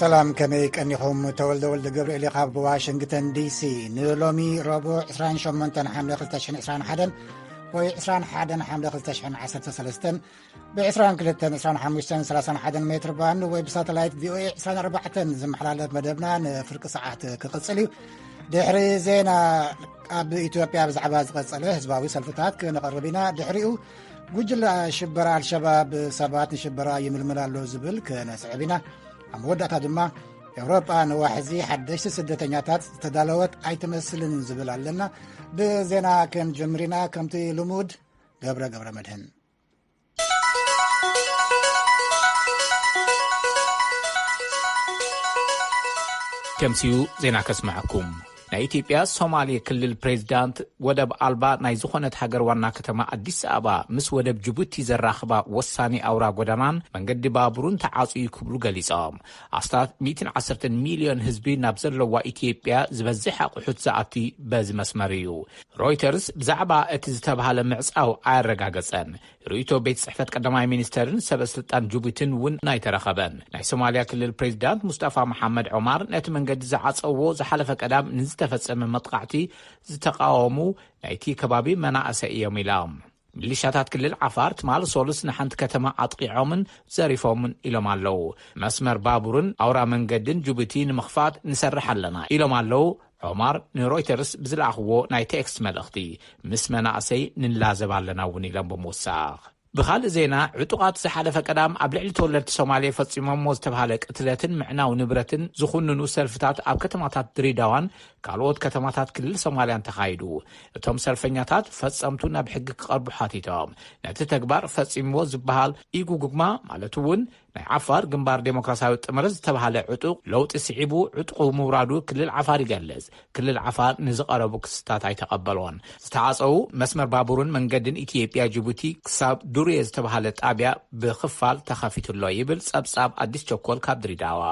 ሰላም፣ ከመይ ቀኒኹም? ተወልደ ወልደ ገብርኤል ካብ ዋሽንግተን ዲሲ። ንሎሚ ረቡዕ ዕስራን ሸሞንተን ሓምለ ክልተ ሽሕን ዕስራን ሓደን ወይ ዕስራን ሓደን ሓምለ ክልተ ሽሕን ዓሰርተ ሰለስተን ብ ዕስራን ክልተን ዕስራን ሓሙሽተን ሰላሳን ሓደን ሜትር ባንድ ወይ ብሳተላይት ቪ ኦ ኤ ዕስራን ኣርባዕተን ዝመሓላለፍ መደብና ንፍርቂ ሰዓት ክቕጽል እዩ። ድሕሪ ዜና ኣብ ኢትዮጵያ ብዛዕባ ዝቐጸለ ህዝባዊ ሰልፍታት ክነቕርብ ኢና። ድሕሪኡ ጉጅለ ሽበራ ኣልሸባብ ሰባት ንሽበራ ይምልምል ኣሎ ዝብል ክነስዕብ ኢና። ኣብ መወዳእታ ድማ ኤውሮጳ ንዋሕዚ ሓደሽቲ ስደተኛታት ዝተዳለወት ኣይትመስልን ዝብል ኣለና። ብዜና ክንጅምር ኢና። ከምቲ ልሙድ ገብረ ገብረ መድህን። ከምሲኡ ዜና ከስምዐኩም። ናይ ኢትዮጵያ ሶማሌ ክልል ፕሬዚዳንት ወደብ ኣልባ ናይ ዝኾነት ሃገር ዋና ከተማ ኣዲስ ኣበባ ምስ ወደብ ጅቡቲ ዘራኽባ ወሳኒ ኣውራ ጎዳናን መንገዲ ባቡሩን ተዓጽዩ ክብሉ ገሊጾም። ኣስታት ሚእትን ዓሰርተን ሚልዮን ህዝቢ ናብ ዘለዋ ኢትዮጵያ ዝበዝሕ ኣቑሑት ዝኣቲ በዚ መስመር እዩ። ሮይተርስ ብዛዕባ እቲ ዝተባህለ ምዕጻው ኣያረጋገጸን። ርእይቶ ቤት ጽሕፈት ቀዳማይ ሚኒስተርን ሰበ ስልጣን ጅቡቲን እውን ኣይተረኸበን። ናይ ሶማልያ ክልል ፕሬዚዳንት ሙስጣፋ መሓመድ ዑማር ነቲ መንገዲ ዝዓጸዎ ዝሓለፈ ቀዳም ንዝተፈጸመ መጥቓዕቲ ዝተቃወሙ ናይቲ ከባቢ መናእሰይ እዮም ኢሎም። ሚሊሻታት ክልል ዓፋር ትማል ሶሉስ ንሓንቲ ከተማ ኣጥቂዖምን ዘሪፎምን ኢሎም ኣለዉ። መስመር ባቡርን ኣውራ መንገድን ጅቡቲ ንምኽፋት ንሰርሕ ኣለና ኢሎም ኣለዉ። ዖማር ንሮይተርስ ብዝለኣኽዎ ናይ ቴክስት መልእኽቲ፣ ምስ መናእሰይ ንላዘብ ኣለና እውን ኢሎም ብምውሳኽ። ብኻልእ ዜና፣ ዕጡቓት ዝሓለፈ ቀዳም ኣብ ልዕሊ ተወለድቲ ሶማሌ ፈጺሞሞ ዝተባህለ ቅትለትን ምዕናው ንብረትን ዝኹንኑ ሰልፍታት ኣብ ከተማታት ድሬዳዋን ካልኦት ከተማታት ክልል ሶማልያን ተኻይዱ። እቶም ሰልፈኛታት ፈጸምቱ ናብ ሕጊ ክቐርቡ ሓቲቶም። ነቲ ተግባር ፈጺምዎ ዝበሃል ኢጉጉግማ ማለት እውን ናይ ዓፋር ግንባር ዴሞክራሲያዊ ጥምረት ዝተባህለ ዕጡቕ ለውጢ ስዒቡ ዕጡቑ ምውራዱ ክልል ዓፋር ይገልጽ። ክልል ዓፋር ንዝቐረቡ ክስታት ኣይተቐበሎን። ዝተዓጸዉ መስመር ባቡርን መንገድን ኢትዮጵያ ጅቡቲ ክሳብ ዱርየ ዝተባህለ ጣብያ ብኽፋል ተኸፊቱሎ ይብል ጸብጻብ ኣዲስ ቸኮል ካብ ድሬዳዋ።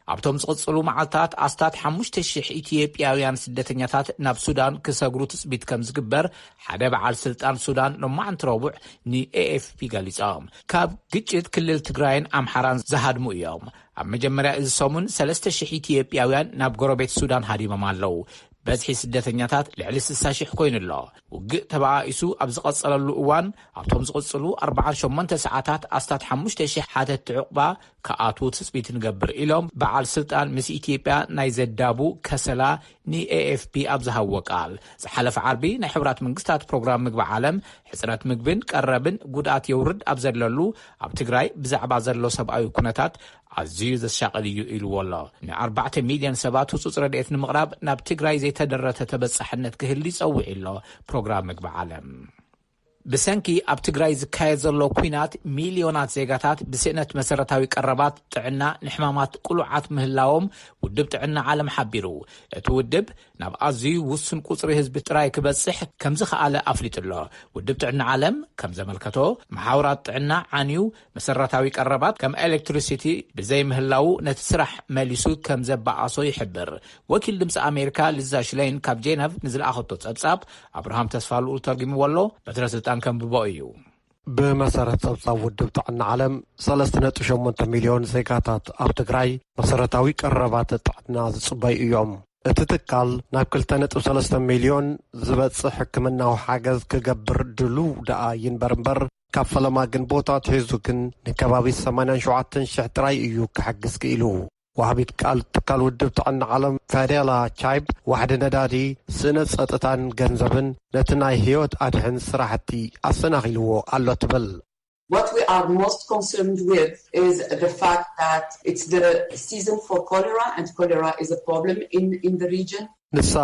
ኣብቶም ዝቕጽሉ መዓልታት ኣስታት ሓሙሽተ ሽሕ ኢትዮጵያውያን ስደተኛታት ናብ ሱዳን ክሰግሩ ትጽቢት ከም ዝግበር ሓደ በዓል ስልጣን ሱዳን ሎማዕንቲ ረቡዕ ን ኤ ኤፍ ፒ ገሊጾም። ካብ ግጭት ክልል ትግራይን ኣምሓራን ዝሃድሙ እዮም። ኣብ መጀመርያ እዚ ሰሙን ሰለስተ ሽሕ ኢትዮጵያውያን ናብ ጎረቤት ሱዳን ሃዲሞም ኣለዉ። በዝሒ ስደተኛታት ልዕሊ ስሳ ሽሕ ኮይኑ ኣሎ። ውግእ ተበኣኢሱ ኣብ ዝቐጸለሉ እዋን ኣብቶም ዝቕጽሉ ኣርብዓን ሸሞንተ ሰዓታት ኣስታት ሓሙሽተ ሽሕ ሓተትቲ ዕቑባ ክኣትዉ ትጽቢት ንገብር ኢሎም በዓል ስልጣን ምስ ኢትዮጵያ ናይ ዘዳቡ ከሰላ ን ኤ ኤፍ ፒ ኣብ ዝሃብዎ ቃል። ዝሓለፈ ዓርቢ ናይ ሕቡራት መንግስታት ፕሮግራም ምግቢ ዓለም ሕጽረት ምግብን ቀረብን ጉድኣት የውርድ ኣብ ዘለሉ ኣብ ትግራይ ብዛዕባ ዘሎ ሰብኣዊ ኩነታት ኣዝዩ ዘሻቕል እዩ ኢልዎ ኣሎ። ንኣርባዕተ ሚልዮን ሰባት ህጹጽ ረድኤት ንምቕራብ ናብ ትግራይ ዘይተደረተ ተበጻሕነት ክህሊ ጸዊዑ ኣሎ ፕሮግራም ምግቢ ዓለም። ብሰንኪ ኣብ ትግራይ ዝካየድ ዘሎ ኲናት ሚልዮናት ዜጋታት ብስእነት መሰረታዊ ቀረባት ጥዕና ንሕማማት ቅሉዓት ምህላዎም ውድብ ጥዕና ዓለም ሓቢሩ። እቲ ውድብ ናብ ኣዝዩ ውሱን ቁጽሪ ህዝቢ ጥራይ ክበጽሕ ከም ዝኸኣለ ኣፍሊጡ ኣሎ። ውድብ ጥዕና ዓለም ከም ዘመልከቶ፣ መሓውራት ጥዕና ዓንዩ መሰረታዊ ቀረባት ከም ኤሌክትሪሲቲ ብዘይ ምህላዉ ነቲ ስራሕ መሊሱ ከም ዘበኣሶ ይሕብር። ወኪል ድምፂ ኣሜሪካ ሊዛ ሽለይን ካብ ጄነቭ ንዝለኣኸቶ ጸብጻብ ኣብርሃም ተስፋ ልኡል ተርጉምዎ ኣሎ። በትረ ስልጣን ከንብቦ እዩ። ብመሰረት ጸብጻብ ውድብ ጥዕና ዓለም፣ ሰለስተ ነጥቢ ሸሞንተ ሚልዮን ዜጋታት ኣብ ትግራይ መሰረታዊ ቀረባት ጥዕና ዝጽበዩ እዮም። እቲ ትካል ናብ ክልተ ነጥቢ ሰለስተ ሚልዮን ዝበጽሕ ሕክምናዊ ሓገዝ ክገብር ድሉው ደኣ ይንበር እምበር፣ ካብ ፈለማ ግንቦት ኣትሒዙ ግን ንከባቢ ሰማንያን ሸውዓተን ሽሕ ጥራይ እዩ ክሕግዝ ክኢሉ። ወሃቢት ቃል ትካል ውድብ ጥዕና ዓለም ፋዴላ ቻይብ፣ ዋሕዲ ነዳዲ፣ ስእነት ጸጥታን ገንዘብን ነቲ ናይ ህይወት ኣድሕን ስራሕቲ ኣሰናኺልዎ ኣሎ ትብል። What we are most concerned with is the fact that it's the season for cholera, and cholera is a problem in, in the region. ንሳ፣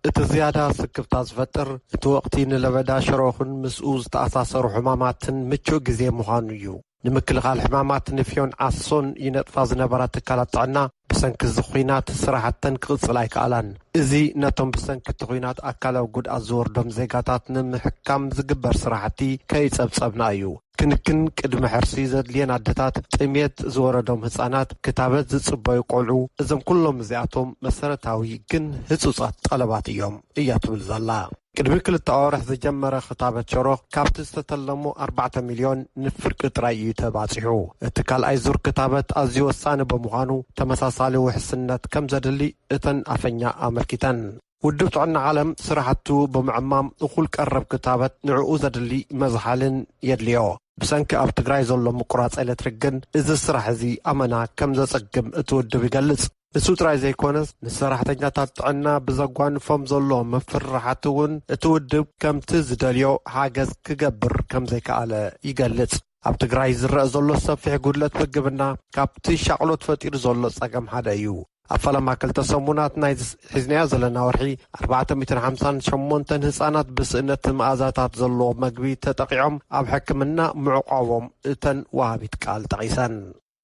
እቲ ዝያዳ ስክፍታ ዝፈጥር፣ እቲ ወቕቲ ንለበዳ ሸሮኽን ምስኡ ዝተኣሳሰሩ ሕማማትን ምቹእ ግዜ ምዃኑ እዩ። ንምክልኻል ሕማማት ንፍዮን ዓሶን ይነጥፋ ዝነበራ ትካላት ጥዕና፣ ብሰንኪ እዚ ኲናት ስራሕተን ክቕጽላ ኣይከኣላን። እዚ ነቶም ብሰንኪ እቲ ኲናት ኣካላዊ ጉድኣት ዝወርዶም ዜጋታት ንምሕካም ዝግበር ስራሕቲ ከይጸብጸብና እዩ። ክንክን ቅድመ ሕርሲ ዘድልየን ኣደታት፣ ጥምየት ዝወረዶም ህጻናት፣ ክታበት ዝጽበዩ ቆልዑ፣ እዞም ኩሎም እዚኣቶም መሰረታዊ ግን ህጹጻት ጠለባት እዮም እያ ትብል ዘላ። ቅድሚ ክልተ ኣዋርሕ ዝጀመረ ክታበት ሸሮኽ ካብቲ ዝተተለሙ ኣርባዕተ ሚልዮን ንፍርቂ ጥራይ እዩ ተባጺሑ። እቲ ካልኣይ ዙር ክታበት ኣዝዩ ወሳኒ ብምዃኑ ተመሳሳሊ ውሕስነት ከም ዘድሊ እተን ኣፈኛ ኣመልኪተን። ውድብ ጥዕና ዓለም ስራሕቱ ብምዕማም እኹል ቀረብ ክታበት ንዕኡ ዘድሊ መዝሓልን የድልዮ። ብሰንኪ ኣብ ትግራይ ዘሎ ምቁራፅ ኤሌክትሪክ ግን እዚ ስራሕ እዚ ኣመና ከም ዘፀግም እቲ ውድብ ይገልፅ። ንሱ ጥራይ ዘይኮነስ ንሰራሕተኛታት ጥዕና ብዘጓንፎም ዘሎ ምፍርራሓት እውን እቲ ውድብ ከምቲ ዝደልዮ ሓገዝ ክገብር ከም ዘይከኣለ ይገልጽ። ኣብ ትግራይ ዝረአ ዘሎ ሰፊሕ ጉድለት ምግብና ካብቲ ሻቕሎት ፈጢሩ ዘሎ ጸገም ሓደ እዩ። ኣብ ፈለማ ክልተ ሰሙናት ናይ ሒዝናዮ ዘለና ወርሒ ኣርባዕተ ሚእትን ሓምሳን ሸሞንተን ህጻናት ብስእነት መኣዛታት ዘለዎ መግቢ ተጠቒዖም ኣብ ሕክምና ምዕቋቦም እተን ወሃቢት ቃል ጠቒሰን።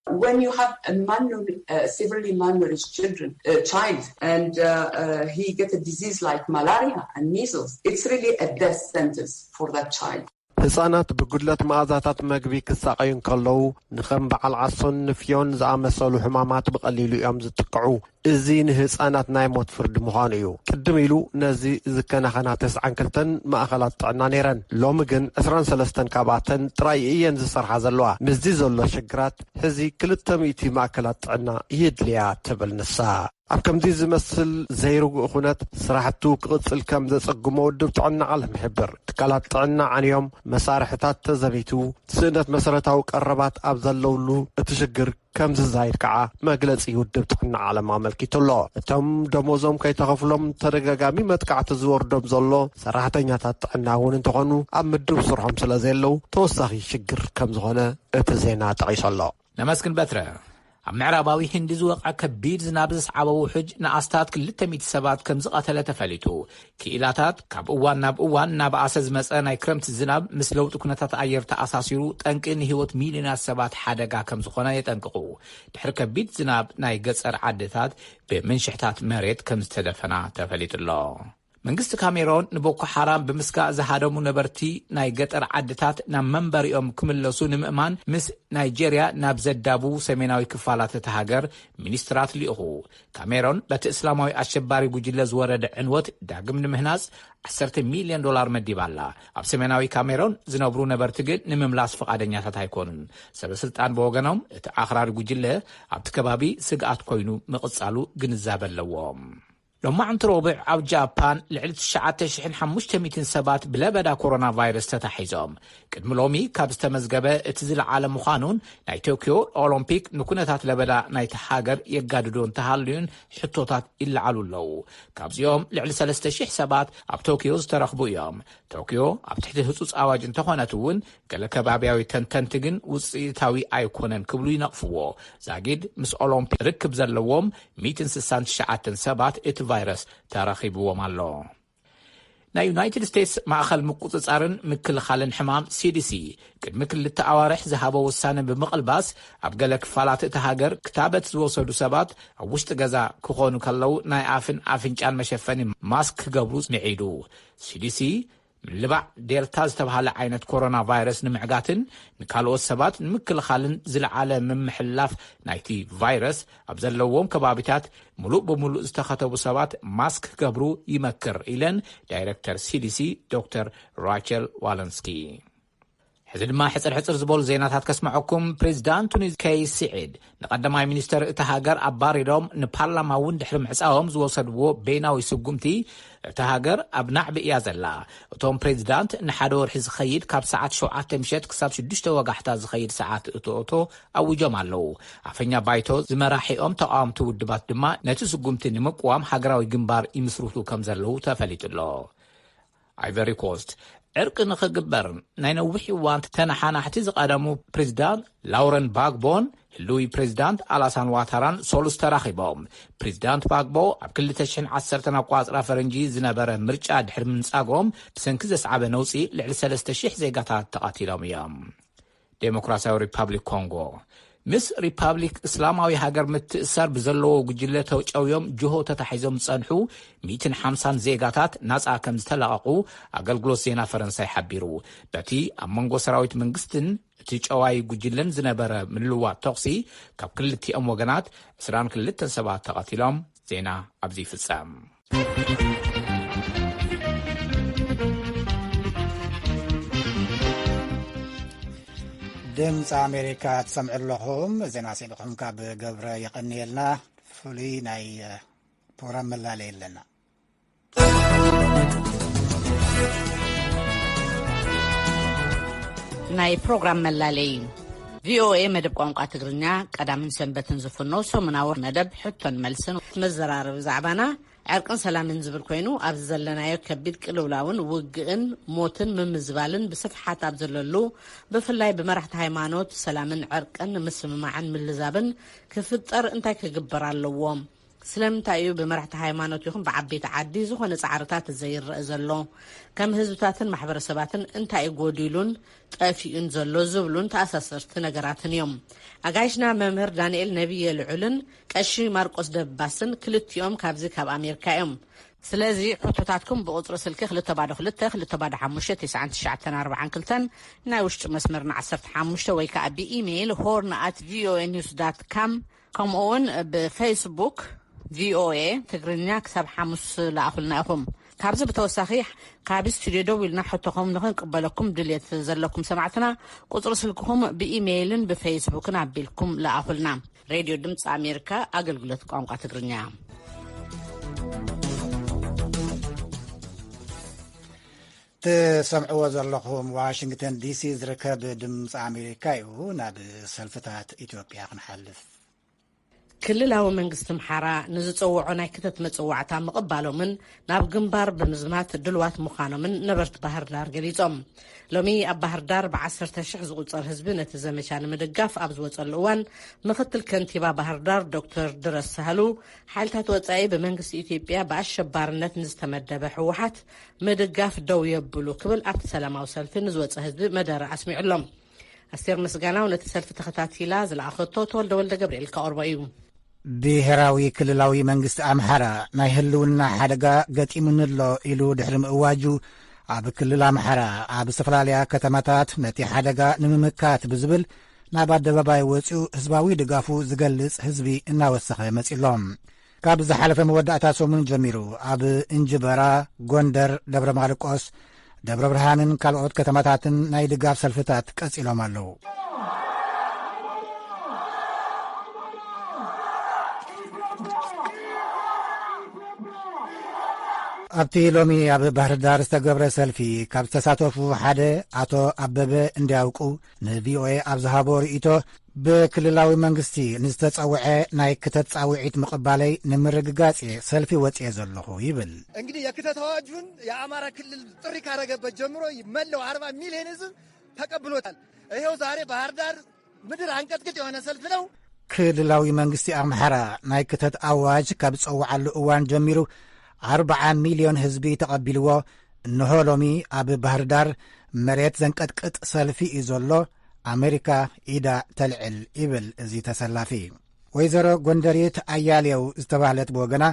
When you have a malnourished, uh, severely malnourished children, a child, and uh, uh, he get a disease like malaria and measles, it's really a death sentence for that child. ህጻናት ብጉድለት መኣዛታት መግቢ ክሳቐዩ እንከለዉ ንኸም በዓል ዓሶን ንፍዮን ዝኣመሰሉ ሕማማት ብቐሊሉ እዮም ዝጥቅዑ። እዚ ንህጻናት ናይ ሞት ፍርዲ ምዃኑ እዩ። ቅድም ኢሉ ነዚ ዝከናኸና ተስዓን ክልተን ማእኸላት ጥዕና ነይረን። ሎሚ ግን ዕስራን ሰለስተን ካብኣተን ጥራይ እየን ዝሰርሓ ዘለዋ። ምስዚ ዘሎ ሽግራት ሕዚ ክልተ ሚእቲ ማእከላት ጥዕና የድልያ ትብል ንሳ። ኣብ ከምዚ ዝመስል ዘይርጉእ ኩነት ስራሕቱ ክቕጽል ከም ዘጸግሞ ውድብ ጥዕና ዓለም ይሕብር። ትካላት ጥዕና ዓንዮም፣ መሳርሕታት ተዘቢቱ፣ ስእነት መሰረታዊ ቀረባት ኣብ ዘለውሉ እቲ ሽግር ከም ዝዛይድ ከዓ መግለጺ ውድብ ጥዕና ዓለም ኣመልኪቱ ኣሎ። እቶም ደሞዞም ከይተኸፍሎም ተደጋጋሚ መጥቃዕቲ ዝወርዶም ዘሎ ሰራሕተኛታት ጥዕና እውን እንተኾኑ ኣብ ምድብ ስርሖም ስለ ዘየለው ተወሳኺ ሽግር ከም ዝኾነ እቲ ዜና ጠቒሱ ኣሎ። ነመስግን በትረ። ኣብ ምዕራባዊ ህንዲ ዝወቕዐ ከቢድ ዝናብ ዘስዓቦ ውሕጅ ንኣስታት ክልተ ሚእቲ ሰባት ከም ዝቐተለ ተፈሊጡ። ክኢላታት ካብ እዋን ናብ እዋን እናበኣሰ ዝመጸ ናይ ክረምቲ ዝናብ ምስ ለውጢ ኩነታት ኣየር ተኣሳሲሩ ጠንቂ ንህይወት ሚልዮናት ሰባት ሓደጋ ከም ዝኾነ የጠንቅቑ። ድሕሪ ከቢድ ዝናብ ናይ ገጸር ዓድታት ብምንሽሕታት መሬት ከም ዝተደፈና ተፈሊጡ ኣሎ። መንግስቲ ካሜሮን ንቦኮ ሓራም ብምስጋእ ዝሃደሙ ነበርቲ ናይ ገጠር ዓድታት ናብ መንበሪኦም ክምለሱ ንምእማን ምስ ናይጄርያ ናብ ዘዳቡ ሰሜናዊ ክፋላት እታ ሃገር ሚኒስትራት ልኢኹ። ካሜሮን በቲ እስላማዊ ኣሸባሪ ጉጅለ ዝወረደ ዕንወት ዳግም ንምህናጽ ዓሰርተ ሚልዮን ዶላር መዲባ ኣላ። ኣብ ሰሜናዊ ካሜሮን ዝነብሩ ነበርቲ ግን ንምምላስ ፍቓደኛታት ኣይኮኑን። ሰበ ስልጣን ብወገኖም እቲ ኣኽራሪ ጉጅለ ኣብቲ ከባቢ ስግኣት ኮይኑ ምቕጻሉ ግንዛበ ኣለዎም። ሎማዕንቲ ረቡዕ ኣብ ጃፓን ልዕሊ ትሽዓተ ሽሕን ሓሙሽተ ሚእትን ሰባት ብለበዳ ኮሮና ቫይረስ ተታሒዞም። ቅድሚ ሎሚ ካብ ዝተመዝገበ እቲ ዝለዓለ ምዃኑን ናይ ቶኪዮ ኦሎምፒክ ንኩነታት ለበዳ ናይቲ ሃገር የጋድዶ እንተሃልዩን ሕቶታት ይለዓሉ ኣለዉ። ካብዚኦም ልዕሊ ሰለስተ ሽሕ ሰባት ኣብ ቶኪዮ ዝተረኽቡ እዮም። ቶኪዮ ኣብ ትሕቲ ህጹጽ ኣዋጅ እንተኾነት እውን ገለ ከባብያዊ ተንተንቲ ግን ውጽኢታዊ ኣይኮነን ክብሉ ይነቕፍዎ። ዛጊድ ምስ ኦሎምፒክ ርክብ ዘለዎም ሚእትን ስሳን ትሽዓተን ሰባት እቲ ቫይረስ ተረኺብዎም ኣሎ። ናይ ዩናይትድ ስቴትስ ማእኸል ምቁጽጻርን ምክልኻልን ሕማም ሲዲሲ ቅድሚ ክልተ ኣዋርሕ ዝሃቦ ውሳነ ብምቕልባስ ኣብ ገለ ክፋላት እቲ ሃገር ክታበት ዝወሰዱ ሰባት ኣብ ውሽጢ ገዛ ክኾኑ ከለዉ ናይ ኣፍን ኣፍንጫን መሸፈኒ ማስክ ክገብሩ ምዒዱ። ሲዲሲ ምልባዕ ዴልታ ዝተባሃለ ዓይነት ኮሮና ቫይረስ ንምዕጋትን ንካልኦት ሰባት ንምክልኻልን ዝለዓለ ምምሕልላፍ ናይቲ ቫይረስ ኣብ ዘለዎም ከባቢታት ምሉእ ብምሉእ ዝተኸተቡ ሰባት ማስክ ክገብሩ ይመክር ኢለን ዳይረክተር ሲዲሲ ዶክተር ራቸል ዋለንስኪ። ሕዚ ድማ ሕፅር ሕፅር ዝበሉ ዜናታት ከስምዐኩም። ፕሬዚዳንት ቱኒዝ ከይስ ስዒድ ንቀዳማይ ሚኒስተር እታ ሃገር ኣባሪሮም ንፓርላማ እውን ድሕሪ ምዕፃዎም ዝወሰድዎ በይናዊ ስጉምቲ እታ ሃገር ኣብ ናዕቢ እያ ዘላ። እቶም ፕሬዚዳንት ንሓደ ወርሒ ዝኸይድ ካብ ሰዓት ሸውዓተ ምሸት ክሳብ ሽዱሽተ ወጋሕታ ዝኸይድ ሰዓት እቶእቶ ኣውጆም ኣለዉ። ኣፈኛ ባይቶ ዝመራሒኦም ተቃወምቲ ውድባት ድማ ነቲ ስጉምቲ ንምቅዋም ሃገራዊ ግንባር ይምስርቱ ከም ዘለዉ ተፈሊጡ ኣሎ። ኣይቨሪ ኮስት ዕርቂ ንኽግበር ናይ ነዊሕ እዋን ተነሓናሕቲ ዝቐደሙ ፕሬዚዳንት ላውረን ባግቦን ህልዊ ፕሬዚዳንት ኣላሳን ዋታራን ሶሉስ ተራኺቦም። ፕሬዚዳንት ባግቦ ኣብ ክልተ ሽሕን ዓሰርተን ኣቋፅራ ፈረንጂ ዝነበረ ምርጫ ድሕሪ ምንጻጎም ብሰንኪ ዘስዓበ ነውፂ ልዕሊ ሰለስተ ሽሕ ዜጋታት ተቐቲሎም እዮም። ዴሞክራሲያዊ ሪፓብሊክ ኮንጎ ምስ ሪፓብሊክ እስላማዊ ሃገር ምትእሳር ብዘለዎ ጉጅለ ተጨውዮም ጅሆ ተታሒዞም ዝጸንሑ ሚእትን ሓምሳን ዜጋታት ናጻ ከም ዝተለቐቑ ኣገልግሎት ዜና ፈረንሳይ ሓቢሩ። በቲ ኣብ መንጎ ሰራዊት መንግስትን እቲ ጨዋይ ጉጅለን ዝነበረ ምልዋጥ ተኹሲ ካብ ክልቲኦም ወገናት ዕስራን ክልተን ሰባት ተቐቲሎም። ዜና ኣብዚ ይፍጸም። ድምፂ ኣሜሪካ ትሰምዑ ኣለኹም። ዜና ስኢልኹም ካብ ገብረ የቐንየልና። ፍሉይ ናይ ፕሮግራም መላለይ ኣለና። ናይ ፕሮግራም መላለይ። ቪኦኤ መደብ ቋንቋ ትግርኛ ቀዳምን ሰንበትን ዝፍኖ ሰሙናዊ መደብ ሕቶን መልስን መዘራረቢ ዛዕባና ዕርቅን ሰላምን ዝብል ኮይኑ፣ ኣብዚ ዘለናዮ ከቢድ ቅልውላውን ውግእን ሞትን ምምዝባልን ብስፍሓት ኣብ ዘለሉ፣ ብፍላይ ብመራሕቲ ሃይማኖት ሰላምን ዕርቅን ምስምማዕን ምልዛብን ክፍጠር እንታይ ክግበር ኣለዎ? ስለምንታይ እዩ ብመራሕቲ ሃይማኖት ይኹን ብዓበይቲ ዓዲ ዝኾነ ጻዕርታት ዘይረአ ዘሎ? ከም ህዝብታትን ማሕበረሰባትን እንታይ እዩ ጎዲሉን ጠፊኡን ዘሎ ዝብሉን ተኣሳሰርቲ ነገራትን እዮም። ኣጋይሽና መምህር ዳንኤል ነቢየ ልዑልን ቀሺ ማርቆስ ደባስን ክልቲኦም ካብዚ ካብ ኣሜሪካ እዮም። ስለዚ ሕቶታትኩም ብቁጽሪ ስልኪ ክልተ ባዶ ክልተ፣ ክልተ ባዶ ሓሙሽተ፣ ትሽዓን ትሽዓተን ኣርባዓን ክልተን፣ ናይ ውሽጢ መስመርና ዓሰርተ ሓሙሽተ ወይ ከኣ ብኢሜይል ሆርን ኣት ቪኦኤ ኒውስ ዳት ካም፣ ከምኡ እውን ብፌስቡክ ቪኦኤ ትግርኛ ክሳብ ሓሙስ ለኣኹልና ኢኹም። ካብዚ ብተወሳኺ ካብ ስቱድዮ ደው ኢልና ሕቶኹም ንኽንቅበለኩም ድልየት ዘለኩም ሰማዕትና ቁጽሪ ስልክኹም ብኢሜይልን ብፌስቡክን ኣቢልኩም ለኣኹልና። ሬድዮ ድምፂ ኣሜሪካ ኣገልግሎት ቋንቋ ትግርኛ። ትሰምዕዎ ዘለኹም ዋሽንግተን ዲሲ ዝርከብ ድምፂ ኣሜሪካ እዩ። ናብ ሰልፍታት ኢትዮጵያ ክንሓልፍ። ክልላዊ መንግስቲ ኣምሓራ ንዝጸውዖ ናይ ክተት መጽዋዕታ ምቕባሎምን ናብ ግንባር ብምዝማት ድልዋት ምዃኖምን ነበርቲ ባህር ዳር ገሊጾም። ሎሚ ኣብ ባህር ዳር ብዓሰርተ ሽሕ ዝቑጸር ህዝቢ ነቲ ዘመቻ ንምድጋፍ ኣብ ዝወጸሉ እዋን፣ ምኽትል ከንቲባ ባህር ዳር ዶክተር ድረስ ሳህሉ፣ ሓይልታት ወጻኢ ብመንግስቲ ኢትዮጵያ ብኣሸባርነት ንዝተመደበ ህወሓት ምድጋፍ ደው የብሉ ክብል ኣብቲ ሰላማዊ ሰልፊ ንዝወጸ ህዝቢ መደረ ኣስሚዑ ኣሎ። ኣስቴር ምስጋናው ነቲ ሰልፊ ተኸታቲላ ዝለኣኸቶ ተወልደ ወልደ ገብርኤል ከቕርቦ እዩ። ብሄራዊ ክልላዊ መንግስቲ ኣምሓራ ናይ ህልውና ሓደጋ ገጢሙኒ ኣሎ ኢሉ ድሕሪ ምእዋጁ፣ ኣብ ክልል ኣምሓራ ኣብ ዝተፈላለያ ከተማታት ነቲ ሓደጋ ንምምካት ብዝብል ናብ ኣደባባይ ወፂኡ ህዝባዊ ድጋፉ ዝገልጽ ህዝቢ እናወሰኸ መጺሎም። ካብ ዝሓለፈ መወዳእታ ሰሙን ጀሚሩ ኣብ እንጅበራ፣ ጎንደር፣ ደብረ ማርቆስ፣ ደብረ ብርሃንን ካልኦት ከተማታትን ናይ ድጋፍ ሰልፍታት ቀጺሎም ኣለዉ። ኣብቲ ሎሚ ኣብ ባህር ዳር ዝተገብረ ሰልፊ ካብ ዝተሳተፉ ሓደ ኣቶ ኣበበ እንዲያውቁ ንቪኦኤ ኣብ ዝሃቦ ርእይቶ፣ ብክልላዊ መንግስቲ ንዝተጸውዐ ናይ ክተት ጻውዒት ምቕባለይ ንምርግጋጽ እየ ሰልፊ ወጽኤ ዘለኹ ይብል። እንግዲህ የክተት አዋጁን የአማራ ክልል ጥሪ ካረገበት ጀምሮ መላው አርባ ሚሊዮን ህዝብ ተቀብሎታል። ይኸው ዛሬ ባህር ዳር ምድር አንቀጥቅጥ የሆነ ሰልፍ ነው። ክልላዊ መንግስቲ ኣምሓራ ናይ ክተት ኣዋጅ ካብ ዝጸውዓሉ እዋን ጀሚሩ ኣርብዓ ሚልዮን ህዝቢ ተቐቢልዎ። እንሆ ሎሚ ኣብ ባህር ዳር መሬት ዘንቀጥቅጥ ሰልፊ እዩ ዘሎ። ኣሜሪካ ኢዳ ተልዕል ይብል እዚ ተሰላፊ። ወይዘሮ ጎንደሪት ኣያሌው ዝተባህለት ብወገና፣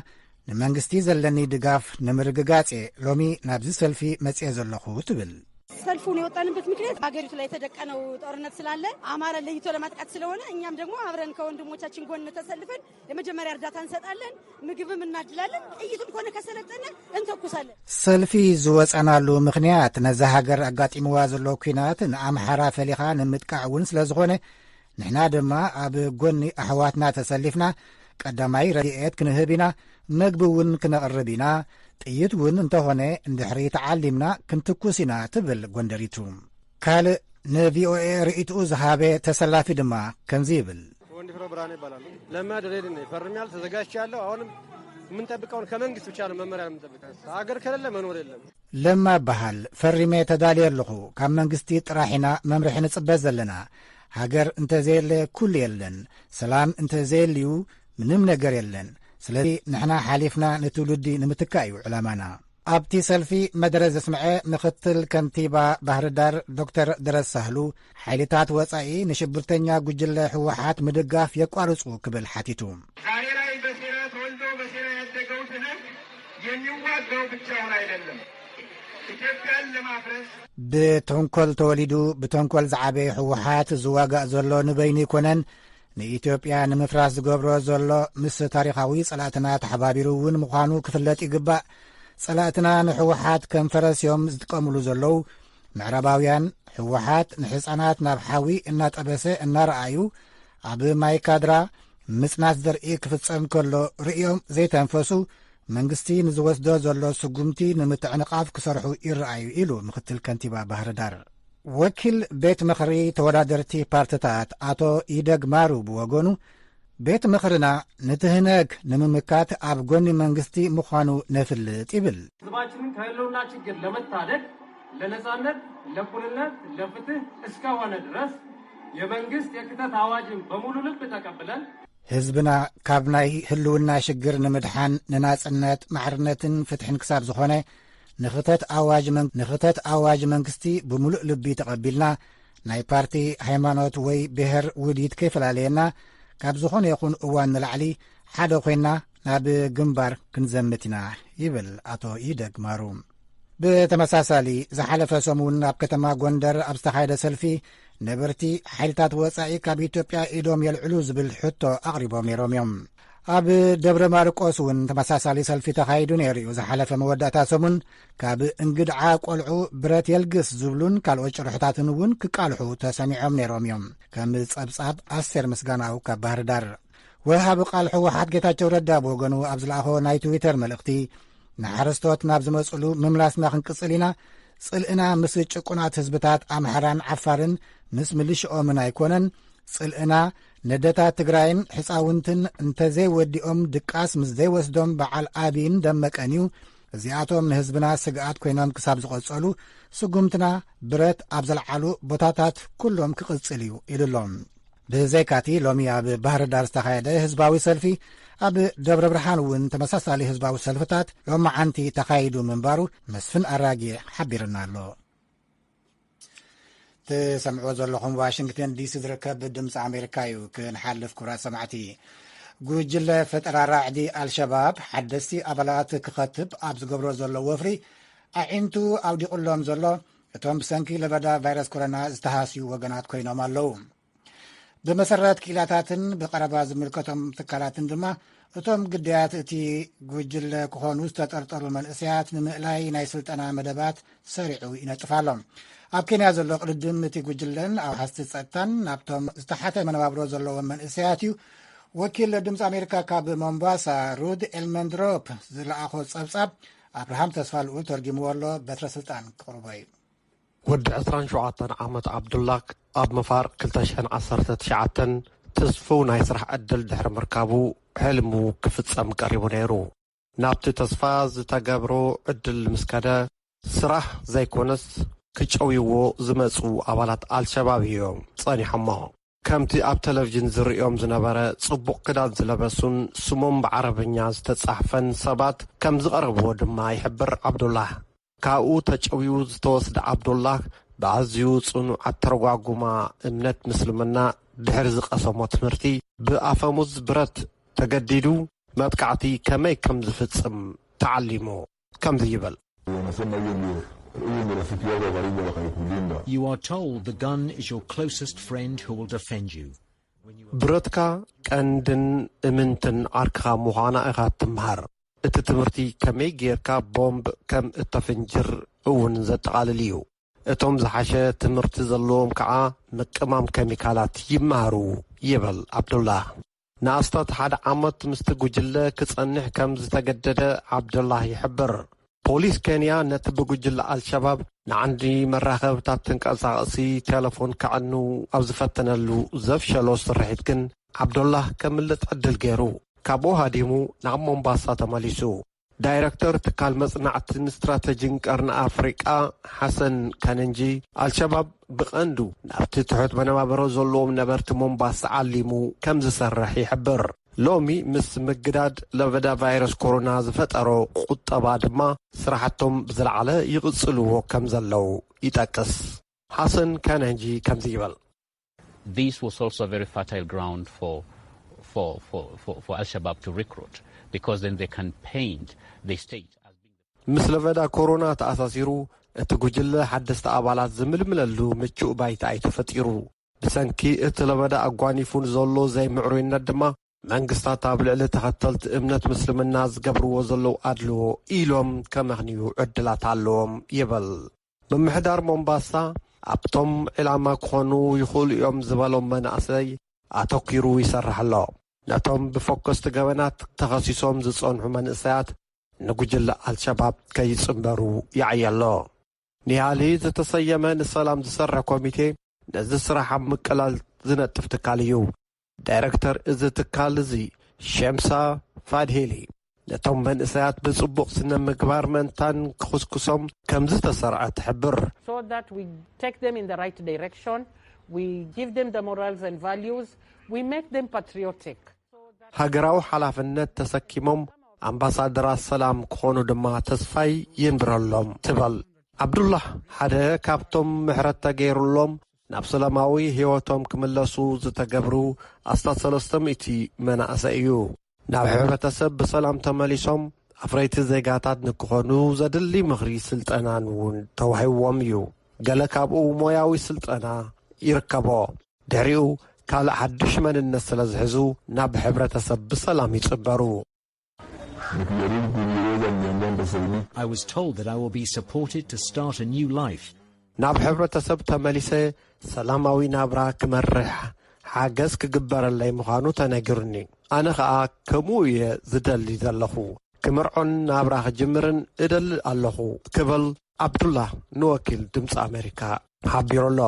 ንመንግስቲ ዘለኒ ድጋፍ ንምርግጋጽ እየ ሎሚ ናብዚ ሰልፊ መጽየ ዘለኹ ትብል። ሰልፉን የወጣንበት ምክንያት ሀገሪቱ ላይ የተደቀነው ጦርነት ስላለ አማራን ለይቶ ለማጥቃት ስለሆነ እኛም ደግሞ አብረን ከወንድሞቻችን ጎን ተሰልፈን የመጀመሪያ እርዳታ እንሰጣለን፣ ምግብም እናድላለን፣ ጥይትም ከሆነ ከሰለጠነ እንተኩሳለን። ሰልፊ ዝወጸናሉ ምኽንያት ነዛ ሃገር ኣጋጢምዋ ዘሎ ኲናት ንኣምሓራ ፈሊኻ ንምጥቃዕ እውን ስለ ዝኾነ፣ ንሕና ድማ ኣብ ጎኒ ኣሕዋትና ተሰሊፍና ቀዳማይ ረድኤት ክንህብ ኢና፣ መግቢ እውን ክነቕርብ ኢና፣ ጥይት እውን እንተኾነ እንድሕሪ ተዓሊምና ክንትኩስ ኢና ትብል ጎንደሪቱ። ካልእ ንቪኦኤ ርእይትኡ ዝሃበ ተሰላፊ ድማ ከምዚ ይብል። ወንድፍረው ብርሃኔ ይባላሉ። ለማ ድሬድ ነኝ። ፈርሜያለሁ፣ ተዘጋጅቻለሁ። አሁንም የምንጠብቀውን ከመንግስት ብቻ ነው መመሪያ የምንጠብቀው። ሀገር ከሌለ መኖር የለም። ለማ እበሃል። ፈሪመ ተዳልየ ኣለኹ። ካብ መንግስቲ ጥራሕ ኢና መምርሒ ንጽበ ዘለና። ሃገር እንተዘየለ ኩሉ የለን። ሰላም እንተዘየልዩ ምንም ነገር የለን። ስለዚ ንሕና ሓሊፍና ንትውልዲ ንምትካእ እዩ ዕላማና። ኣብቲ ሰልፊ መደረ ዘስምዐ ምኽትል ከንቲባ ባህር ዳር ዶክተር ድረስ ሳህሉ፣ ሓይልታት ወጻኢ ንሽብርተኛ ጉጅለ ህወሓት ምድጋፍ የቋርጹ ክብል ሓቲቱ። ዛሬ ላይ በሴራ ተወልዶ በሴራ ያደገው ትውልድ የሚዋጋው ብቻውን አይደለም፣ ኢትዮጵያን ለማፍረስ። ብተንኮል ተወሊዱ ብተንኮል ዝዓበየ ህወሓት ዝዋጋእ ዘሎ ንበይኑ ኣይኮነን። ንኢትዮጵያ ንምፍራስ ዝገብሮ ዘሎ ምስ ታሪኻዊ ጸላእትና ተሓባቢሩ እውን ምዃኑ ክፍለጥ ይግባእ። ጸላእትና ንህወሓት ከም ፈረስ እዮም ዝጥቀምሉ ዘለዉ። ምዕራባውያን ህወሓት ንህፃናት ናብ ሓዊ እናጠበሰ እናረኣዩ ኣብ ማይካድራ ምፅናት ዘርኢ ክፍፀም ከሎ ርእዮም ዘይተንፈሱ መንግስቲ ንዝወስዶ ዘሎ ስጉምቲ ንምትዕንቓፍ ክሰርሑ ይረኣዩ ኢሉ ምክትል ከንቲባ ባህርዳር። ወኪል ቤት ምኽሪ ተወዳደርቲ ፓርትታት ኣቶ ኢደግ ማሩ ብወገኑ ቤት ምኽርና ንትህነግ ንምምካት ኣብ ጎኒ መንግስቲ ምዃኑ ነፍልጥ ይብል። ህዝባችንን ከህልውና ችግር ለመታደግ ለነጻነት፣ ለእኩልነት፣ ለፍትህ እስከሆነ ድረስ የመንግስት የክተት አዋጅን በሙሉ ልብ ተቀብለን ህዝብና ካብ ናይ ህልውና ሽግር ንምድሓን ንናጽነት ማዕርነትን ፍትሕን ክሳብ ዝኾነ ንኽተት ኣዋጅ ንኽተት ኣዋጅ መንግስቲ ብምሉእ ልቢ ተቐቢልና ናይ ፓርቲ ሃይማኖት ወይ ብሔር ውዲት ከይፈላለየና ካብ ዝኾነ ይኹን እዋን ንላዕሊ ሓደ ኮይና ናብ ግንባር ክንዘምት ኢና ይብል ኣቶ ኢደግ ማሩ። ብተመሳሳሊ ዝሓለፈ ሰሙን ኣብ ከተማ ጎንደር ኣብ ዝተኻየደ ሰልፊ ነበርቲ ሓይልታት ወፃኢ ካብ ኢትዮጵያ ኢዶም የልዕሉ ዝብል ሕቶ ኣቕሪቦም ነይሮም እዮም። ኣብ ደብረ ማርቆስ እውን ተመሳሳሊ ሰልፊ ተኻይዱ ነይሩ እዩ። ዝሓለፈ መወዳእታ ሰሙን ካብ እንግድዓ ቆልዑ ብረት የልግስ ዝብሉን ካልኦት ጭርሕታትን እውን ክቃልሑ ተሰሚዖም ነይሮም እዮም። ከም ጸብጻብ ኣስቴር ምስጋናው ካብ ባህር ዳር። ወሃቢ ቃል ህወሓት ጌታቸው ረዳ ብወገኑ ኣብ ዝለኣኾ ናይ ትዊተር መልእኽቲ ንሓረስቶት ናብ ዝመፅሉ ምምላስና ክንቅፅል ኢና። ፅልእና ምስ ጭቁናት ህዝብታት ኣምሓራን ዓፋርን ምስ ምልሽኦምን ኣይኮነን። ፅልእና ነደታት ትግራይን ሕፃውንትን እንተዘይወዲኦም ድቃስ ምስ ዘይወስዶም በዓል ኣብይን ደመቀን እዩ። እዚኣቶም ንህዝብና ስግኣት ኮይኖም ክሳብ ዝቐጸሉ ስጉምትና ብረት ኣብ ዘልዓሉ ቦታታት ኩሎም ክቕጽል እዩ ኢሉ ኣሎ። ብዘይካቲ ሎሚ ኣብ ባህር ዳር ዝተኻየደ ህዝባዊ ሰልፊ ኣብ ደብረ ብርሃን እውን ተመሳሳሊ ህዝባዊ ሰልፍታት ሎማዓንቲ ተኻይዱ ምንባሩ መስፍን ኣራጌ ሓቢርና ኣሎ። ትሰምዕዎ ዘለኹም ዋሽንግተን ዲሲ ዝርከብ ድምፂ ኣሜሪካ እዩ። ክንሓልፍ ክቡራት ሰማዕቲ፣ ጉጅለ ፈጠራ ራዕዲ ኣልሸባብ ሓደስቲ ኣባላት ክኸትብ ኣብ ዝገብሮ ዘሎ ወፍሪ ኣዒንቱ ኣውዲቑሎም ዘሎ እቶም ብሰንኪ ለበዳ ቫይረስ ኮሮና ዝተሃስዩ ወገናት ኮይኖም ኣለዉ። ብመሰረት ክኢላታትን ብቐረባ ዝምልከቶም ትካላትን ድማ እቶም ግዳያት እቲ ጉጅለ ክኾኑ ዝተጠርጠሩ መንእሰያት ንምእላይ ናይ ስልጠና መደባት ሰሪዑ ይነጥፍ ኣሎ። ኣብ ኬንያ ዘሎ ቅድድም እቲ ጉጅለን ኣውሓስቲ ጸጥታን ናብቶም ዝተሓተ መነባብሮ ዘለዎም መንእሰያት እዩ። ወኪል ድምፂ ኣሜሪካ ካብ ሞምባሳ ሩድ ኤልመንድሮፕ ዝለኣኾ ጸብጻብ ኣብርሃም ተስፋ ልኡል ተርጊምዎ ኣሎ። በትረ ስልጣን ክቕርቦ እዩ። ወዲ ዕስራን ሸውዓተን ዓመት ዓብዱላክ ኣብ ምፋር ክልተ ሽሕን ዓሰርተ ትሽዓተን ትስፉው ናይ ስራሕ ዕድል ድሕሪ ምርካቡ ሕልሙ ክፍጸም ቀሪቡ ነይሩ። ናብቲ ተስፋ ዝተገብሮ ዕድል ምስ ከደ ስራሕ ዘይኮነስ ክጨውይዎ ዝመጹ ኣባላት ኣልሸባብ እዮም ጸኒሖሞ። ከምቲ ኣብ ቴሌቪዥን ዝርእዮም ዝነበረ ጽቡቕ ክዳን ዝለበሱን ስሞም ብዓረብኛ ዝተጻሕፈን ሰባት ከም ዝቐረብዎ ድማ ይሕብር ዓብዱላህ። ካብኡ ተጨውዩ ዝተወስደ ዓብዱላህ ብኣዝዩ ጽኑዕ ኣተረጓጉማ እምነት ምስልምና ድሕሪ ዝቐሰሞ ትምህርቲ ብኣፈሙዝ ብረት ተገዲዱ መጥቃዕቲ ከመይ ከም ዝፍጽም ተዓሊሙ ከምዚ ይብል። Wanasema hiyo ndio, hiyo ndio rafiki yako wa karibu wa karibu kulinda. You are told the gun is your closest friend who will defend you. ብረትካ ቀንድን እምንትን ዓርክኻ ምዃና ኢኻ ትምሃር። እቲ ትምህርቲ ከመይ ጌርካ ቦምብ ከም እተፍንጅር እውን ዘጠቓልል እዩ። እቶም ዝሓሸ ትምህርቲ ዘለዎም ከዓ ምቅማም ከሚካላት ይመሃሩ ይብል ዓብዱላህ። ንኣስታት ሓደ ዓመት ምስቲ ጉጅለ ክጸንሕ ከም ዝተገደደ ዓብዱላህ ይሕብር። ፖሊስ ኬንያ ነቲ ብጉጅለ ኣልሸባብ ንዓንዲ መራኸብታት ተንቀሳቐሲ ቴሌፎን ከዕኑ ኣብ ዝፈተነሉ ዘፍሸሎ ስርሒት ግን ዓብዱላህ ከምልጥ ዕድል ገይሩ ካብኡ ሃዲሙ ናብ ሞምባሳ ተመሊሱ። ዳይረክተር ትካል መጽናዕትን ስትራተጂን ቀርኒ ኣፍሪቃ ሓሰን ከነንጂ ኣልሸባብ ብቐንዱ ናብቲ ትሑት መነባብሮ ዘለዎም ነበርቲ ሞምባሳ ዓሊሙ ከም ዝሰርሕ ይሕብር። ሎሚ ምስ ምግዳድ ለበዳ ቫይረስ ኮሮና ዝፈጠሮ ቁጠባ ድማ ስራሕቶም ብዝለዓለ ይቕጽልዎ ከም ዘለዉ ይጠቅስ። ሓሰን ከነንጂ ከምዚ ይብል። This was also a very fertile ground for, for, for, for, for Al-Shabaab to recruit because then they can paint the state as being ምስ ለበዳ ኮሮና ተኣሳሲሩ እቲ ጉጅለ ሓደስቲ ኣባላት ዝምልምለሉ ምቹእ ባይታ እዩ ተፈጢሩ። ብሰንኪ እቲ ለበዳ ኣጓኒፉ ንዘሎ ዘይምዕሩይነት ድማ መንግስታት ኣብ ልዕሊ ተኸተልቲ እምነት ምስልምና ዝገብርዎ ዘለዉ ኣድልዎ ኢሎም ከመኽንዩ ዕድላት ኣለዎም ይብል። ምምሕዳር ሞምባሳ ኣብቶም ዕላማ ክኾኑ ይኽእሉ እዮም ዝበሎም መናእሰይ ኣተኲሩ ይሰርሕ ኣሎ። ነቶም ብፈኮስቲ ገበናት ተኸሲሶም ዝጸንሑ መንእሰያት ንጉጅለ ኣልሸባብ ከይጽንበሩ ይዓይ ኣሎ። ኒሃሊ ዝተሰየመ ንሰላም ዝሰርሕ ኮሚቴ ነዚ ስራሕ ኣብ ምቅላል ዝነጥፍ ትካል እዩ። ዳይረክተር እዚ ትካል እዚ ሸምሳ ፋድሄሊ ነቶም መንእሰያት ብጽቡቕ ስነ ምግባር መንታን ክኹስኩሶም ከም ዝተሰርዐ ትሕብር። So that we take them in the right direction, we give them the morals and values, we make them patriotic. ሃገራዊ ሓላፍነት ተሰኪሞም ኣምባሳደራት ሰላም ክኾኑ ድማ ተስፋይ ይንብረሎም ትበል። ዓብዱላህ ሓደ ካብቶም ምሕረት ተገይሩሎም ናብ ሰላማዊ ህይወቶም ክምለሱ ዝተገብሩ ኣስታት ሰለስተ ሚእቲ መናእሰይ እዩ። ናብ ሕብረተሰብ ብሰላም ተመሊሶም ኣፍረይቲ ዜጋታት ንክኾኑ ዘድሊ ምኽሪ ስልጠናን እውን ተዋሂብዎም እዩ። ገለ ካብኡ ሞያዊ ስልጠና ይርከቦ። ድሕሪኡ ካልእ ሓድሽ መንነት ስለ ዝሕዙ ናብ ሕብረተሰብ ብሰላም ይጽበሩ። I was told that I will be supported to start a new life. ናብ ሕብረተሰብ ተመሊሰ ሰላማዊ ናብራ ክመርሕ ሓገዝ ክግበረለይ ምዃኑ ተነጊሩኒ። ኣነ ኸኣ ከምኡ እየ ዝደሊ ዘለኹ። ክምርዖን ናብራ ክጅምርን እደሊ ኣለኹ ክብል ዓብዱላህ ንወኪል ድምፂ ኣሜሪካ ሓቢሩ ኣሎ።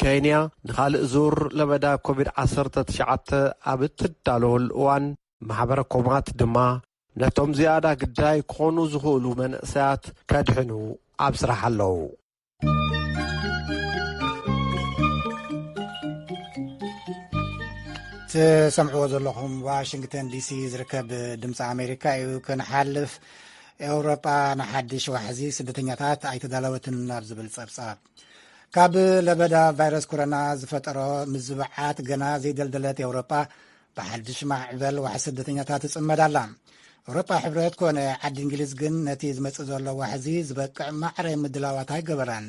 ኬንያ ንኻልእ ዙር ለበዳ ኮቪድ ዓሰርተ ትሽዓተ ኣብ እትዳለወሉ እዋን ማሕበረ ኮማት ድማ ነቶም ዝያዳ ግዳይ ክኾኑ ዝኽእሉ መንእሰያት ከድሕኑ ኣብ ስራሕ ኣለዉ። ትሰምዕዎ ዘለኹም ዋሽንግተን ዲሲ ዝርከብ ድምፂ ኣሜሪካ እዩ። ክንሓልፍ ኤውሮጳ ንሓድሽ ዋሕዚ ስደተኛታት ኣይተዳለወትን ኣብ ዝብል ጸብጻብ ካብ ለበዳ ቫይረስ ኮሮና ዝፈጠሮ ምዝባዓት ገና ዘይደልደለት ኤውሮጳ ብሓድሽ ማዕበል ዋሕዚ ስደተኛታት ትጽመድ ኣላ። ኤውሮጳ ሕብረት ኮነ ዓዲ እንግሊዝ ግን ነቲ ዝመጽእ ዘሎ ዋሕዚ ዝበቅዕ ማዕረ ምድላዋት ኣይገበራን።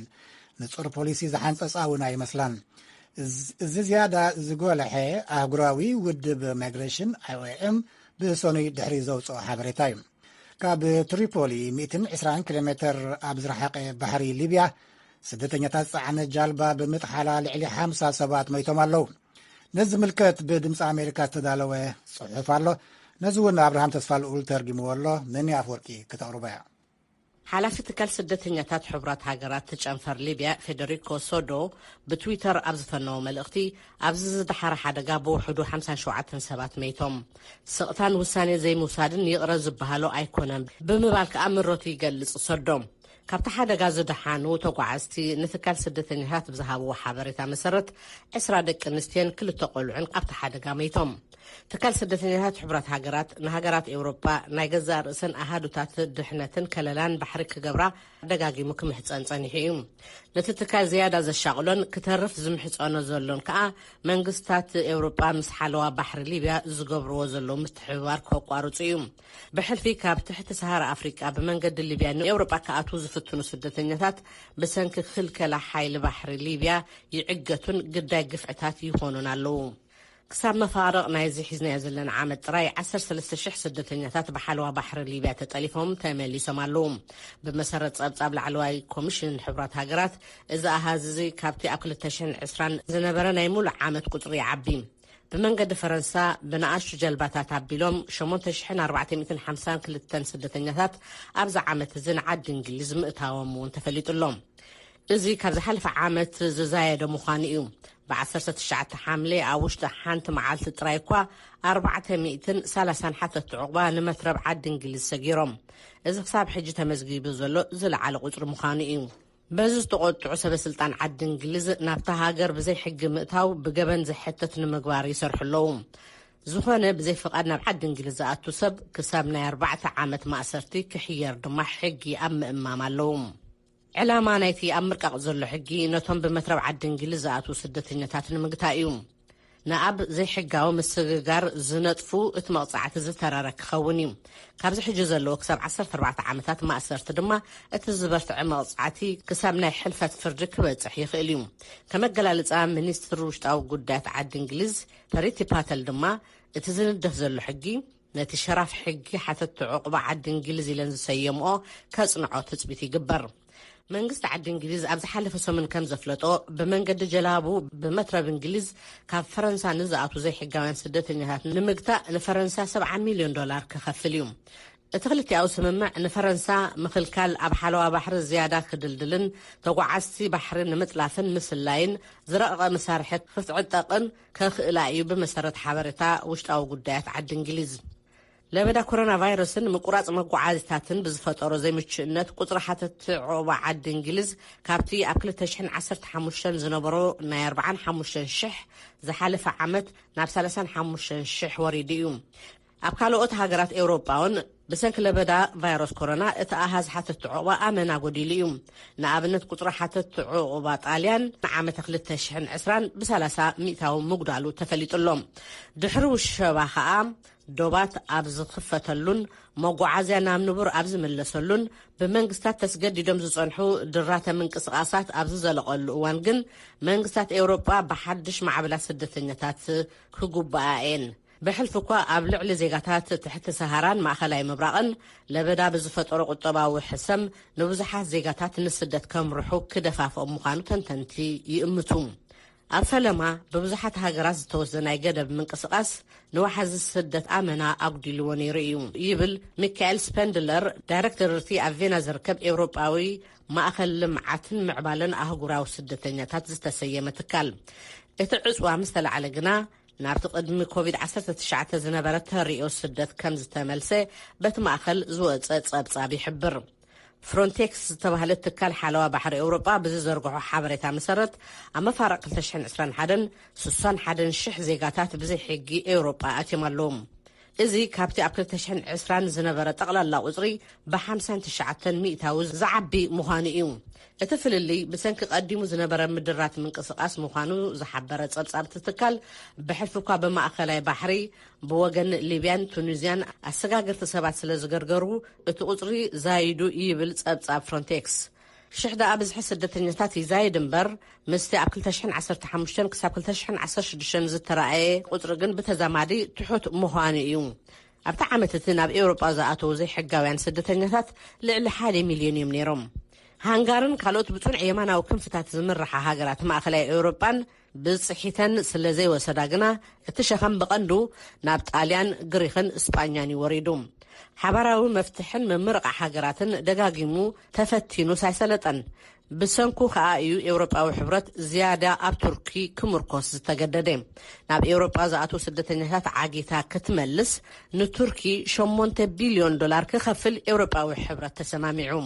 ንጹር ፖሊሲ ዝሓንጸጻ እውን ኣይመስላን። እዚ ዝያዳ ዝጎልሐ ኣህጉራዊ ውድብ ማይግሬሽን ኣይኦኤም ብሰኑይ ድሕሪ ዘውፅኦ ሓበሬታ እዩ። ካብ ትሪፖሊ ሚእትን ዕስራን ኪሎ ሜትር ኣብ ዝረሓቐ ባሕሪ ሊብያ ስደተኛታት ዝፀዓነት ጃልባ ብምጥሓላ ልዕሊ ሓምሳ ሰባት መይቶም ኣለዉ። ነዚ ዝምልከት ብድምፂ ኣሜሪካ ዝተዳለወ ፅሑፍ ኣሎ። ነዚ እውን ኣብርሃም ተስፋ ልኡል ተርጊምዎ ኣሎ። ነኒ ኣፍወርቂ ክተቕርቦ እያ። ሓላፊ ትካል ስደተኛታት ሕቡራት ሃገራት ጨንፈር ሊብያ ፌደሪኮ ሶዶ ብትዊተር ኣብ ዝፈነዎ መልእኽቲ፣ ኣብዚ ዝደሓረ ሓደጋ ብውሕዱ ሓምሳን ሸውዓተን ሰባት መይቶም። ስቕታን ውሳኔ ዘይምውሳድን ይቕረ ዝበሃሎ ኣይኮነን ብምባል ከኣ ምረቱ ይገልጽ ሶዶ። ካብቲ ሓደጋ ዝደሓኑ ተጓዓዝቲ ንትካል ስደተኛታት ብዝሃብዎ ሓበሬታ መሰረት፣ ዕስራ ደቂ ኣንስትዮን ክልተ ቆልዑን ኣብቲ ሓደጋ መይቶም። ትካል ስደተኛታት ሕቡራት ሃገራት ንሃገራት ኤውሮጳ ናይ ገዛእ ርእሰን ኣሃዱታት ድሕነትን ከለላን ባሕሪ ክገብራ ደጋጊሙ ክምሕጸን ጸኒሑ እዩ። ነቲ ትካል ዝያዳ ዘሻቕሎን ክተርፍ ዝምሕጸኖ ዘሎን ከኣ መንግስታት ኤውሮጳ ምስ ሓለዋ ባሕሪ ሊብያ ዝገብርዎ ዘለዉ ምትሕብባር ከቋርጹ እዩ። ብሕልፊ ካብ ትሕቲ ሰሃራ ኣፍሪቃ ብመንገዲ ሊብያ ንኤውሮጳ ክኣትዉ ዝፍትኑ ስደተኛታት ብሰንኪ ክልከላ ሓይሊ ባሕሪ ሊብያ ይዕገቱን ግዳይ ግፍዕታት ይኾኑን ኣለዉ። ክሳብ መፋርቕ ናይዚ ሒዝናዮ ዘለና ዓመት ጥራይ ዓሰርተ ሰለስተ ሽሕ ስደተኛታት ብሓለዋ ባሕሪ ሊብያ ተጠሊፎም ተመሊሶም ኣለዉ። ብመሰረት ጸብጻብ ላዕለዋይ ኮሚሽን ሕቡራት ሃገራት፣ እዚ ኣሃዝ እዚ ካብቲ ኣብ ክልተ ሽሕን ዕስራን ዝነበረ ናይ ሙሉእ ዓመት ቁጽሪ ይዓቢ። ብመንገዲ ፈረንሳ ብንኣሽቱ ጀልባታት ኣቢሎም ሸሞንተ ሽሕን ኣርባዕተ ሚእትን ሓምሳን ክልተን ስደተኛታት ኣብዚ ዓመት እዚ ንዓዲ እንግሊዝ ምእታዎም እውን ተፈሊጡ ኣሎ። እዚ ካብ ዝሓለፈ ዓመት ዝዛየደ ምዃኑ እዩ። ብ ዓሰርተ ትሽዓተ ሓምሌ ኣብ ውሽጢ ሓንቲ መዓልቲ ጥራይ እኳ ኣርባዕተ ሚእትን ሰላሳን ሓተቲ ዕቑባ ንመትረብ ዓዲ እንግሊዝ ሰጊሮም። እዚ ክሳብ ሕጂ ተመዝጊቡ ዘሎ ዝለዓለ ቁጽሪ ምዃኑ እዩ። በዚ ዝተቖጥዑ ሰበ ስልጣን ዓዲ እንግሊዝ ናብታ ሃገር ብዘይ ሕጊ ምእታው ብገበን ዝሕተት ንምግባር ይሰርሑ ኣለዉ። ዝኾነ ብዘይ ፍቓድ ናብ ዓዲ እንግሊዝ ዝኣቱ ሰብ ክሳብ ናይ ኣርባዕተ ዓመት ማእሰርቲ ክሕየር ድማ ሕጊ ኣብ ምእማም ኣለዉ። ዕላማ ናይቲ ኣብ ምርቃቕ ዘሎ ሕጊ ነቶም ብመትረብ ዓዲ እንግሊዝ ዝኣትዉ ስደተኛታት ንምግታእ እዩ። ንኣብ ዘይሕጋዊ ምስግጋር ዝነጥፉ እቲ መቕጻዕቲ ዝተረረ ክኸውን እዩ። ካብዚ ሕጂ ዘለዎ ክሳብ ዓሰርተ ኣርባዕተ ዓመታት ማእሰርቲ ድማ እቲ ዝበርትዐ መቕጻዕቲ ክሳብ ናይ ሕልፈት ፍርዲ ክበጽሕ ይኽእል እዩ። ከም ኣገላልጻ ሚኒስትር ውሽጣዊ ጉዳያት ዓዲ እንግሊዝ ፐሪቲ ፓተል ድማ እቲ ዝንደፍ ዘሎ ሕጊ ነቲ ሸራፍ ሕጊ ሓተቲ ዕቑባ ዓዲ እንግሊዝ ኢለን ዝሰየምኦ ከጽንዖ ትጽቢት ይግበር። መንግስቲ ዓዲ እንግሊዝ ኣብ ዝሓለፈ ሰሙን ከም ዘፍለጦ፣ ብመንገዲ ጀላቡ ብመትረብ እንግሊዝ ካብ ፈረንሳ ንዝኣቱ ዘይሕጋውያን ስደተኛታት ንምግታእ ንፈረንሳ ሰብዓ ሚልዮን ዶላር ክኸፍል እዩ። እቲ ክልቲኣዊ ስምምዕ ንፈረንሳ ምኽልካል ኣብ ሓለዋ ባሕሪ ዝያዳ ክድልድልን ተጓዓዝቲ ባሕሪ ንምጥላፍን ምስላይን ዝረቐቐ መሳርሒ ክትዕጠቕን ከኽእላ እዩ፣ ብመሰረት ሓበሬታ ውሽጣዊ ጉዳያት ዓዲ እንግሊዝ። ለበዳ ኮሮና ቫይረስን ምቁራጽ መጓዓዝታትን ብዝፈጠሮ ዘይምቹእነት፣ ቁጽሪ ሓተትቲ ዑቕባ ዓዲ እንግሊዝ ካብቲ ኣብ ክልተ ሽሕን ዓሰርተ ሓሙሽተን ዝነበሮ ናይ ኣርባዓን ሓሙሽተን ሽሕ ዝሓለፈ ዓመት ናብ ሰላሳን ሓሙሽተን ሽሕ ወሪዱ እዩ። ኣብ ካልኦት ሃገራት ኤውሮጳ እውን ብሰንኪ ለበዳ ቫይረስ ኮሮና እቲ ኣሃዝ ሓተትቲ ዑቕባ ኣመና ጎዲሉ እዩ። ንኣብነት፣ ቁጽሪ ሓተትቲ ዑቕባ ጣልያን ንዓመተ ክልተ ሽሕን ዕስራን ብሰላሳ ሚእታዊ ምጉዳሉ ተፈሊጡ ኣሎ። ድሕሪ ውሸባ ከኣ፣ ዶባት ኣብ ዝኽፈተሉን መጓዓዝያ ናብ ንቡር ኣብ ዝምለሰሉን፣ ብመንግስታት ተስገዲዶም ዝጸንሑ ድራተ ምንቅስቓሳት ኣብ ዝዘለቐሉ እዋን ግን፣ መንግስታት ኤውሮጳ ብሓድሽ ማዕበላት ስደተኛታት ክጉብኣ እየን። ብሕልፊ እኳ ኣብ ልዕሊ ዜጋታት ትሕቲ ሰሃራን ማእኸላይ ምብራቕን ለበዳ ብዝፈጠሮ ቁጠባዊ ሕሰም፣ ንብዙሓት ዜጋታት ንስደት ከምርሑ ክደፋፍኦም ምዃኑ ተንተንቲ ይእምቱ። ኣብ ፈለማ፣ ብብዙሓት ሃገራት ዝተወስደ ናይ ገደብ ምንቅስቓስ ንዋሕዚ ስደት ኣመና ኣጉዲልዎ ነይሩ እዩ፣ ይብል ሚካኤል ስፐንድለር፣ ዳይሬክተር እቲ ኣብ ቬና ዝርከብ ኤውሮጳዊ ማእከል ልምዓትን ምዕባለን ኣህጉራዊ ስደተኛታት ዝተሰየመ ትካል። እቲ ዕጽዋ ምስ ተላዕለ ግና፣ ናብቲ ቅድሚ ኮቪድ ዓሰርተ ትሽዓተ ዝነበረ ተርእዮ ስደት ከም ዝተመልሰ በቲ ማእከል ዝወጸ ጸብጻብ ይሕብር። ፍሮንቴክስ ዝተባህለ ትካል ሓለዋ ባሕሪ ኤውሮጳ ብዝዘርግሖ ሓበሬታ መሰረት፣ ኣብ መፋርቕ ክልተ ሽሕን ዕስራን ሓደን ስሳን ሓደን ሽሕ ዜጋታት ብዘይ ሕጊ ኤውሮጳ ኣትዮም ኣለዉ። እዚ ካብቲ ኣብ ክልተ ሽሕን ዕስራን ዝነበረ ጠቕላላ ቁጽሪ ብሓምሳን ትሽዓተን ሚእታዊ ዝዓቢ ምዃኑ እዩ። እቲ ፍልልይ ብሰንኪ ቀዲሙ ዝነበረ ምድራት ምንቅስቓስ ምዃኑ ዝሓበረ ጸብጻብ እቲ ትካል፣ ብሕልፊ እኳ ብማእከላይ ባሕሪ ብወገን ሊብያን ቱኒዝያን ኣሰጋገርቲ ሰባት ስለ ዝገርገሩ፣ እቲ ቁጽሪ ዛይዱ ይብል ጸብጻብ ፍሮንቴክስ። ሽሕ ደኣ ብዝሒ ስደተኛታት ይዛይድ እምበር፣ ምስቲ ኣብ ክልተ ሽሕን ዓሰርተ ሓሙሽተን ክሳብ ክልተ ሽሕን ዓሰርተ ሽዱሽተን ዝተራእየ ቁጽሪ ግን ብተዛማዲ ትሑት ምዃኑ እዩ። ኣብቲ ዓመት እቲ ናብ ኤውሮጳ ዝኣተዉ ዘይሕጋውያን ስደተኛታት ልዕሊ ሓደ ሚልዮን እዮም ነይሮም። ሃንጋርን ካልኦት ብጽኑዕ የማናዊ ክንፍታት ዝምርሓ ሃገራት ማእከላይ ኤውሮጳን ብጽሒተን ስለ ዘይወሰዳ ግና፣ እቲ ሸኸም ብቐንዱ ናብ ጣልያን፣ ግሪኽን እስጳኛን እዩ ወሪዱ። ሓባራዊ መፍትሕን ምምርቓ ሃገራትን ደጋጊሙ ተፈቲኑስ ኣይሰለጠን። ብሰንኩ ከኣ እዩ ኤውሮጳዊ ሕብረት ዝያዳ ኣብ ቱርኪ ክምርኮስ ዝተገደደ። ናብ ኤውሮጳ ዝኣትዉ ስደተኛታት ዓጊታ ክትመልስ ንቱርኪ ሸሞንተ ቢልዮን ዶላር ክኸፍል ኤውሮጳዊ ሕብረት ተሰማሚዑ።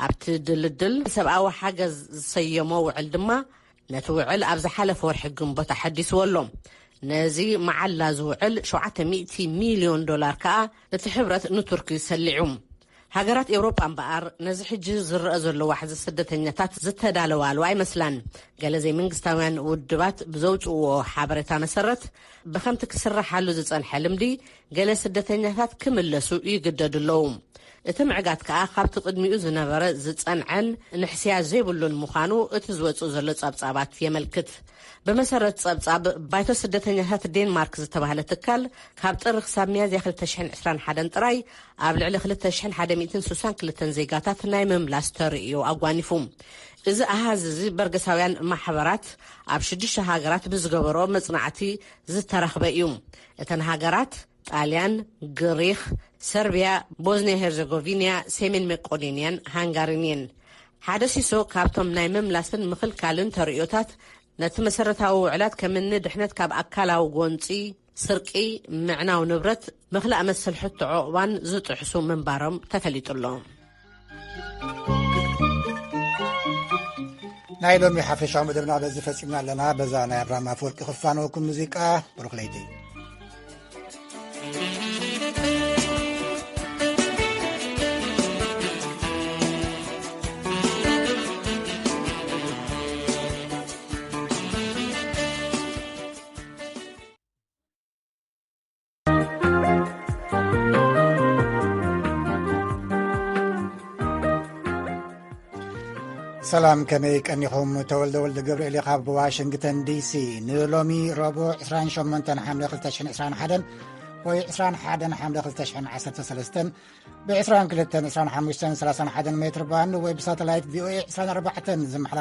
ኣብቲ ድልድል ሰብኣዊ ሓገዝ ዝሰየሞ ውዕል ድማ፣ ነቲ ውዕል ኣብ ዝሓለፈ ወርሒ ግንቦት ኣሐዲስዎ ኣሎ። ነዚ መዓላ ዝውዕል ሸውዓተ ሚእቲ ሚልዮን ዶላር ከኣ እቲ ሕብረት ንቱርኪ ሰሊዑ። ሃገራት ኤውሮጳ እምበኣር፣ ነዚ ሕጂ ዝረአ ዘሎ ዋሕዚ ስደተኛታት ዝተዳለዋሉ ኣይመስላን። ገለ ዘይመንግስታውያን ውድባት ብዘውጽእዎ ሓበሬታ መሰረት፣ ብኸምቲ ክስረሓሉ ዝጸንሐ ልምዲ፣ ገለ ስደተኛታት ክምለሱ ይግደዱ ኣለዉ። እቲ ምዕጋት ከኣ ካብቲ ቅድሚኡ ዝነበረ ዝጸንዐን ንሕስያ ዘይብሉን ምዃኑ እቲ ዝወጽእ ዘሎ ጸብጻባት የመልክት። ብመሰረት ጸብጻብ ባይቶ ስደተኛታት ዴንማርክ ዝተባህለ ትካል፣ ካብ ጥሪ ክሳብ ሚያዝያ ክልተ ሽሕን ዕስራን ሓደን ጥራይ ኣብ ልዕሊ ክልተ ሽሕን ሓደ ሚእትን ስሳን ክልተን ዜጋታት ናይ ምምላስ ተርእዮ ኣጓኒፉ። እዚ ኣሃዝ እዚ በርገሳውያን ማሕበራት ኣብ ሽዱሽተ ሃገራት ብዝገበሮ መጽናዕቲ ዝተረኽበ እዩ። እተን ሃገራት ጣልያን፣ ግሪኽ፣ ሰርቢያ፣ ቦዝኒያ ሄርዘጎቪና፣ ሰሜን መቄዶንያን ሃንጋሪን እየን። ሓደ ሲሶ ካብቶም ናይ ምምላስን ምኽልካልን ተርእዮታት፣ ነቲ መሰረታዊ ውዕላት ከምኒ ድሕነት ካብ ኣካላዊ ጎንጺ፣ ስርቂ፣ ምዕናው ንብረት፣ ምኽላእ መሰል ሕቶ ዑቕባን ዝጥሕሱ ምንባሮም ተፈሊጡ ኣሎ። ናይ ሎሚ ሓፈሻዊ መደብና በዚ ፈጺምና ኣለና። በዛ ናይ ኣብርሃም ኣፈወርቂ ክፋነወኩም ሙዚቃ። ብሩኽ ለይቲ። ሰላም፣ ከመይ ቀኒኹም? ተወልደ ወልደ ገብርኤል እየ ካብ ዋሽንግተን ዲሲ። ንሎሚ ረቡዕ ዕስራን ሸሞንተን ሓምለ ክልተ ሽሕን ዕስራን ሓደን ወይ ዕስራን ሓደን ሓምለ ክልተ ሽሕን ዓሰርተ ሰለስተን ብ22-25-31 ሜትር ባንድ ወይ ብሳተላይት ቪኦኤ ዕስራን ኣርባዕተን ዝመሓላለፍ